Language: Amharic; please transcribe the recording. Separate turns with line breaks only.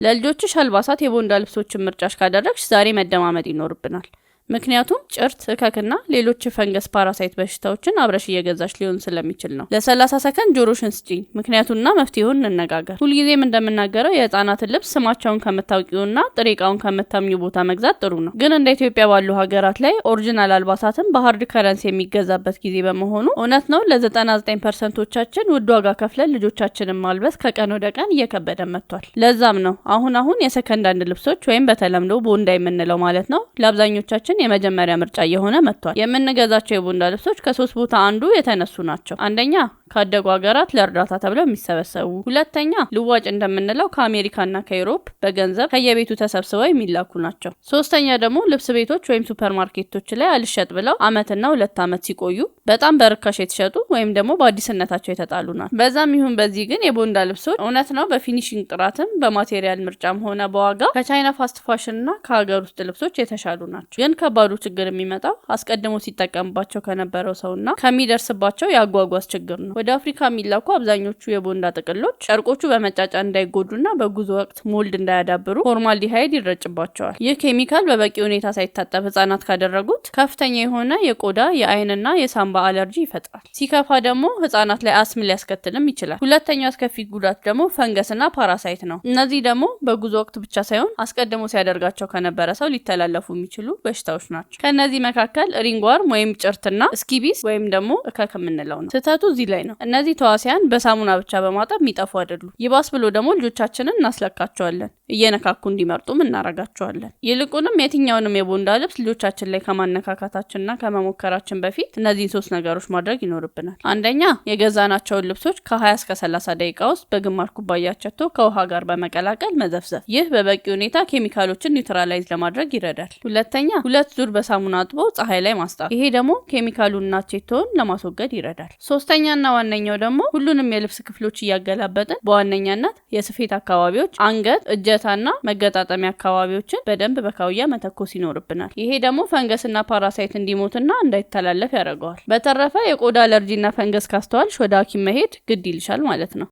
ለልጆችሽ አልባሳት የቦንዳ ልብሶችን ምርጫሽ ካደረግሽ ዛሬ መደማመጥ ይኖርብናል። ምክንያቱም ጭርት፣ እከክና ሌሎች የፈንገስ parasite በሽታዎችን አብረሽ እየገዛሽ ሊሆን ስለሚችል ነው። ለ30 ሰከንድ ጆሮሽን ስጪኝ፣ ምክንያቱና መፍትሄውን እንነጋገር። ሁልጊዜም እንደምናገረው የህፃናትን ልብስ ስማቸውን ከምታውቂውና ጥሬ እቃውን ከምታምኚው ቦታ መግዛት ጥሩ ነው። ግን እንደ ኢትዮጵያ ባሉ ሀገራት ላይ original አልባሳትን በ hard currency የሚገዛበት ጊዜ በመሆኑ፣ እውነት ነው፣ ለ99 ፐርሰንቶቻችን ውድ ዋጋ ከፍለን ልጆቻችንን ማልበስ ከቀን ወደ ቀን እየከበደ መጥቷል። ለዛም ነው አሁን አሁን የ second hand ልብሶች ወይም በተለምዶ ቦንዳ የምንለው ማለት ነው ለአብዛኞቻችን የመጀመሪያ ምርጫ እየሆነ መጥቷል። የምንገዛቸው የቦንዳ ልብሶች ከሶስት ቦታ አንዱ የተነሱ ናቸው። አንደኛ፣ ካደጉ ሀገራት ለእርዳታ ተብለው የሚሰበሰቡ፣ ሁለተኛ፣ ልዋጭ እንደምንለው ከአሜሪካና ከ Europe በገንዘብ ከየቤቱ ተሰብስበው የሚላኩ ናቸው። ሶስተኛ ደግሞ ልብስ ቤቶች ወይም ሱፐር ማርኬቶች ላይ አልሸጥ ብለው አመትና 2 አመት ሲቆዩ በጣም በርካሽ የተሸጡ ወይም ደግሞ በአዲስነታቸው የተጣሉ ናቸው። በዛም ይሁን በዚህ ግን የቦንዳ ልብሶች፣ እውነት ነው፣ በ finishing ጥራትም በ material ምርጫም ሆነ በዋጋ ከቻይና fast fashion እና ከሀገር ውስጥ ልብሶች የተሻሉ ናቸው። ግን ከባዱ ችግር የሚመጣው አስቀድሞ ሲጠቀምባቸው ከነበረው ሰውና ከሚደርስባቸው የአጓጓዝ ችግር ነው። ወደ አፍሪካ የሚላኩ አብዛኞቹ የቦንዳ ጥቅሎች ጨርቆቹ በመጫጫን እንዳይጎዱና በጉዞ ወቅት mold እንዳያዳብሩ formaldehyde ይረጭባቸዋል። ይህ ኬሚካል በበቂ ሁኔታ ሳይታጠብ ህጻናት ካደረጉት ከፍተኛ የሆነ የቆዳ፣ የአይንና የሳምባ አለርጂ ይፈጥራል። ሲከፋ ደግሞ ህጻናት ላይ አስም ሊያስከትልም ይችላል። ሁለተኛው አስከፊ ጉዳት ደግሞ ፈንገስና parasite ነው። እነዚህ ደግሞ በጉዞ ወቅት ብቻ ሳይሆን አስቀድሞ ሲያደርጋቸው ከነበረ ሰው ሊተላለፉ የሚችሉ በሽታዎች ናቸው። ከእነዚህ መካከል ringworm ወይም ጭርትና scabies ወይም ደግሞ እከክ የምንለው ነው። ስህተቱ እዚህ ላይ ነው። እነዚህ ተዋሲያን በሳሙና ብቻ በማጠብ የሚጠፉ አይደሉም። ይባስ ብሎ ደግሞ ልጆቻችንን እናስለካቸዋለን፣ እየነካኩ እንዲመርጡም እናረጋቸዋለን። ይልቁንም የትኛውንም የቦንዳ ልብስ ልጆቻችን ላይ ከማነካካታችንና ከመሞከራችን በፊት እነዚህን ሶስት ነገሮች ማድረግ ይኖርብናል። አንደኛ፣ የገዛናቸውን ልብሶች ከ20 እስከ 30 ደቂቃ ውስጥ በግማሽ ኩባያ አቸቶ ከውሃ ጋር በመቀላቀል መዘፍዘፍ። ይህ በበቂ ሁኔታ ኬሚካሎችን neutralize ለማድረግ ይረዳል። ሁለተኛ፣ ሁለት ዙር በሳሙና አጥቦ ፀሐይ ላይ ማስጣት። ይሄ ደግሞ ኬሚካሉንና አቼቶውን ለማስወገድ ይረዳል። ሶስተኛና ዋነኛው ደግሞ ሁሉንም የልብስ ክፍሎች እያገላበጥን በዋነኛነት የስፌት አካባቢዎች፣ አንገት፣ እጀታና መገጣጠሚያ አካባቢዎችን በደንብ በካውያ መተኮስ ይኖርብናል። ይሄ ደግሞ ፈንገስና parasite እንዲሞትና እንዳይተላለፍ ያደርገዋል። በተረፈ የቆዳ አለርጂና ፈንገስ ካስተዋልሽ ወደ ሐኪም መሄድ ግድ ይልሻል ማለት ነው።